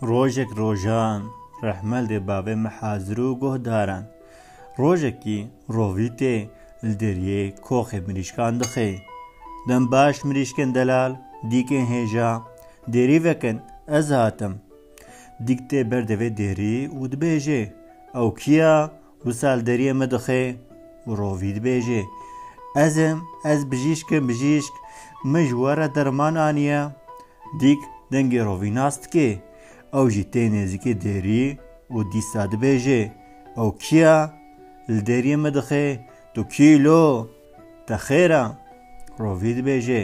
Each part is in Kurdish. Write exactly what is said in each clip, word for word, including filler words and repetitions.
Rojek rojan, rehmel dê bavê me hazir û guhdaran. Rojekî rovî tê li deriyê koxê mirîşkan dixê. Dem baş mirîşkên delal, dîkên hêja, dêrî vekin, ez hatim. Dîk tê ber devê dêrî û dibêjê, ew kî ya, wisa li deriyê me dixê? Û rovî dibêjê, ez im, ez bijîşk im, bijîşk, min ji we re derman aniye. Dîk dengê rovî nas dike. Ew jî tê nêzîkê dêrî û dîsa dibêje, ew kî ya? Li deriyê me dixe, tu kî lo? Te xêr e? Rovî dibêje,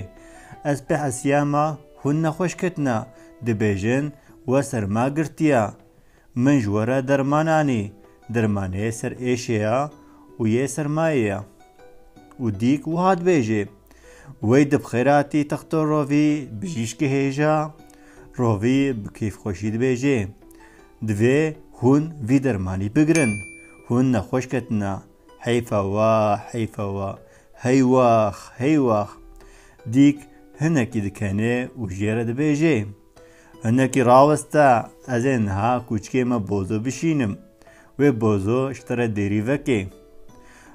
ez pê hesiya me hûn nexweş ketine, dibêjin we serma girtiye. Min ji we re derman anî, dermanê ser êşê ye û yê sermayê ye. Û dîk wiha dibêje, wey di bi xêr hatî texto rovî, bijîşkê hêja. Rovî bi kêfxweşî dibêje, divê hûn vî dermanî bigirin. Hûn nexweş ketine. Heyfa we, heyfa we. Hey wax, hey wax. Dîk hinekî dikene û jê re dibêje, hinekî raweste, ez ê niha kûçikê me Bozo bişînim. Wê Bozo ji te re dêrî veke.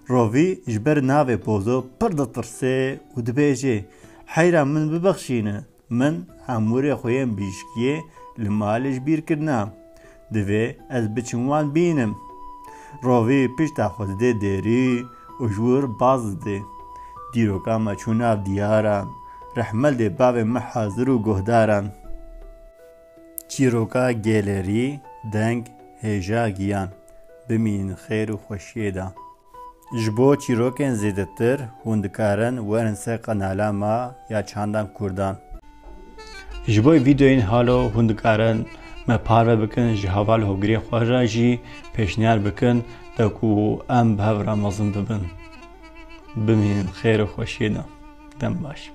Rovî ji ber navê Bozo pir ditirse û dibêje, heyra min bibexşîne, min hemûrê xwe yên bijîşkiyê li malê ji bîr kirine. Divê ez biçim wan bînim. Rovî pişta xwe didê dêrî û ji wir baz didê. Dîroka me çû nav diyaran. Rehmel dê bavê me hazir û guhdaran. Çîroka Gêlerî, deng, hêja, giyan. Bimînin xêr û xweşiyê de. Ji bo çîrokên zêdetir hûn dikarin werin ser qenala me ya Çandan Kurdan. Ji bo vîdeoyên halo hûn dikarin me parve bikin, ji heval hogirê xwe re jî pêşniyar bikin, de ku em bi hev re mezin bibin. Bimînin xêr û xweşiyê de. Dem baş.